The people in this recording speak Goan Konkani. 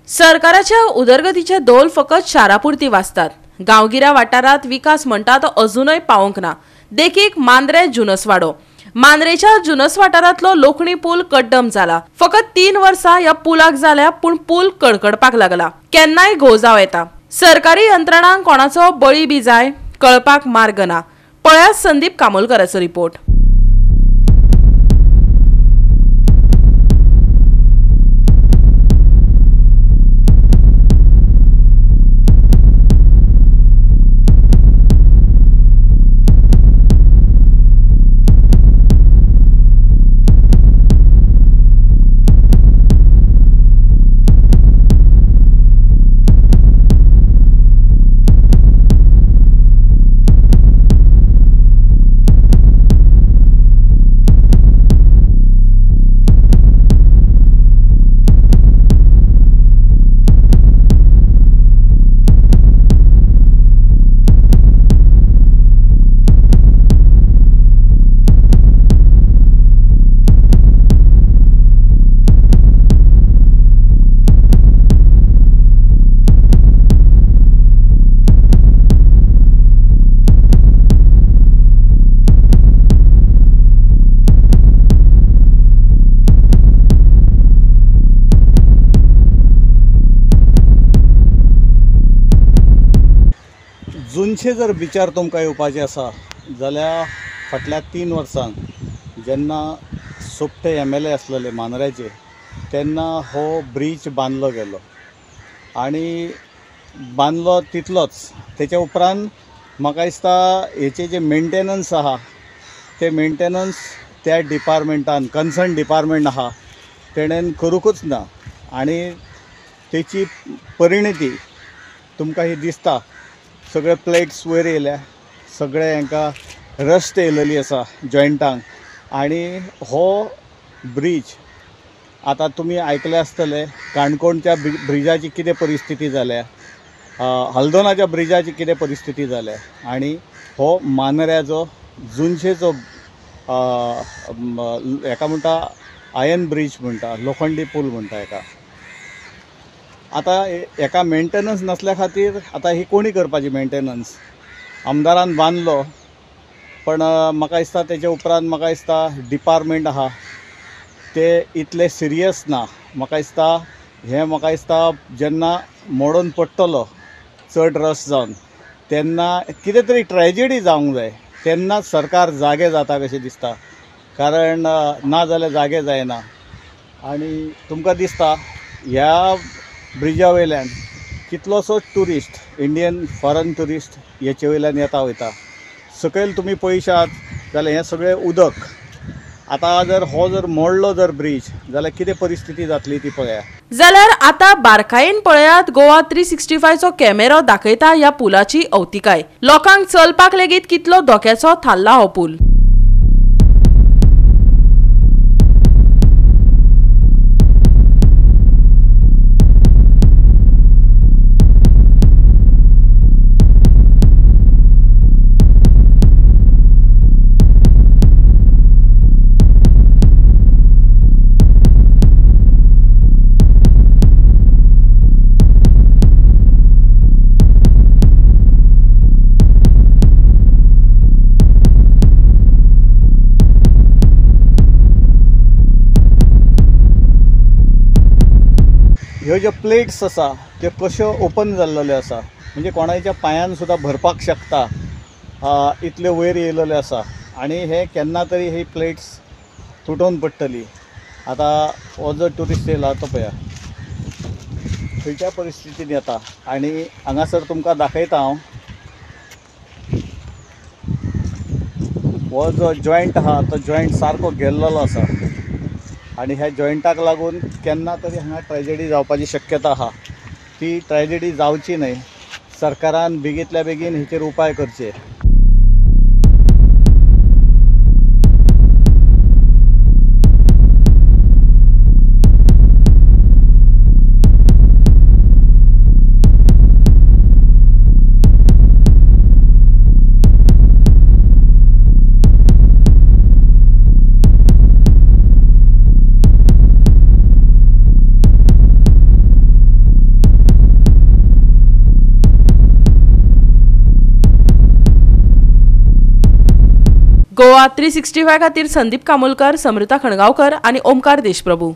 सरकाराच्या उदरगतीचे दोल फकत शारापुरती वाचतात. गांवगिऱ्या वाठारांत विकास म्हणटा तो अजूनय पावंक ना. देखीक मांद्रे जुनसवाडो. मांद्रेच्या जुनस वाठारांतलो लोखणी पूल कड्डम जाला. फकत 3 वर्सां ह्या पुलाक जाल्या, पूण पूल कडकडपाक लागला. केन्नाय घोव जावं येता. सरकारी यंत्रणांक कोणाचो बळी बी जाय कळपाक मार्ग ना. पळयात संदीप कामोलकराचो रिपोर्ट. जुनशे जर विचार तुमकां येवपाचे आसा जाल्यार फाटल्या 3 वर्सांक जेन्ना सोपटे MLA आसलेले मांद्र्याचे तेन्ना हो ब्रीज बांदलो गेलो आनी बांदलो तितलोच. तेच्या उपरांत म्हाका दिसता हेचे जे मेंटेनन्स आहा ते मेंटेनन्स त्या डिपार्टमेंटान कन्सर्न डिपार्टमेंट आहा तेणेन करूंकूच ना आनी तेची परिणती तुमकां ही दिसता. सगळे प्लेट्स वयर येयल्या, सगळे हांकां रस्ट येयलेली आसा जॉयंटांक. आनी हो ब्रीज आतां तुमी आयकले आसतले काणकोणच्या ब्रिजाची कितें परिस्थिती जाल्या, हल्दोनाच्या ब्रिजाची कितें परिस्थिती जाल्या. आनी हो मांद्र्याचो जुनशेचो हेका म्हणटा आयर्न ब्रीज म्हणटा, लोखंडी पूल म्हणटा हेका. आतां हेका मेंटेनन्स नासल्या खातीर आतां ही कोणी करपाची मेंटेनन्स? आमदारान बांदलो, पण म्हाका दिसता तेच्या उपरांत म्हाका दिसता डिपार्टमेंट आहा ते इतले सिरियस ना. म्हाका दिसता हें म्हाका दिसता जेन्ना मोडून पडटलो चड रस जावन तेन्ना कितें तरी ट्रेजिडी जावंक जाय, तेन्ना सरकार जागे जाता कशें दिसता. कारण ना जाल्यार जागे जायना. आनी तुमकां दिसता ह्या ब्रिजा वयल्यान कितलोसो ट्युरिस्ट, इंडियन फॉरन ट्युरिस्ट हेचे वयल्यान येता वयता. सकयल तुमी पळयशात जाल्यार हें सगळें उदक. आतां जर हो जर मोडलो जर ब्रीज जाल्यार कितें परिस्थिती जातली ती पळया. जाल्यार आतां बारकायेन पळयात गोवा 365चो कॅमेरो दाखयता ह्या पुलाची अवतिकाय. लोकांक चलपाक लेगीत कितलो धोक्याचो थारला हो पूल. ह्यो ज्यो प्लेट्स आसा त्यो कश्यो ओपन जाल्लेल्यो आसा, म्हणजे कोणाच्या पांयान सुद्दां भरपाक शकता इतल्यो वयर येयलेल्यो आसा. आनी हे केन्ना तरी ही प्लेट्स तुटोवन पडटली. आतां हो जो ट्युरिस्ट येयला तो पळया खंयच्या परिस्थितीन येता. आनी हांगासर तुमकां दाखयता हांव हो जो जॉयंट आहा तो जॉयंट सारको गेल्लेलो आसा आनी ह्या जॉयंटाक लागून केन्ना तरी हांगा ट्रेजेडी जावपाची शक्यता आहा. ती ट्रेजेडी जावची न्हय, सरकारान बेगींतल्या बेगीन हेचेर उपाय करचे. गोवा 365 खातीर संदीप कामोलकर, समृता खणगांवकर आनी ओमकार देशप्रभू.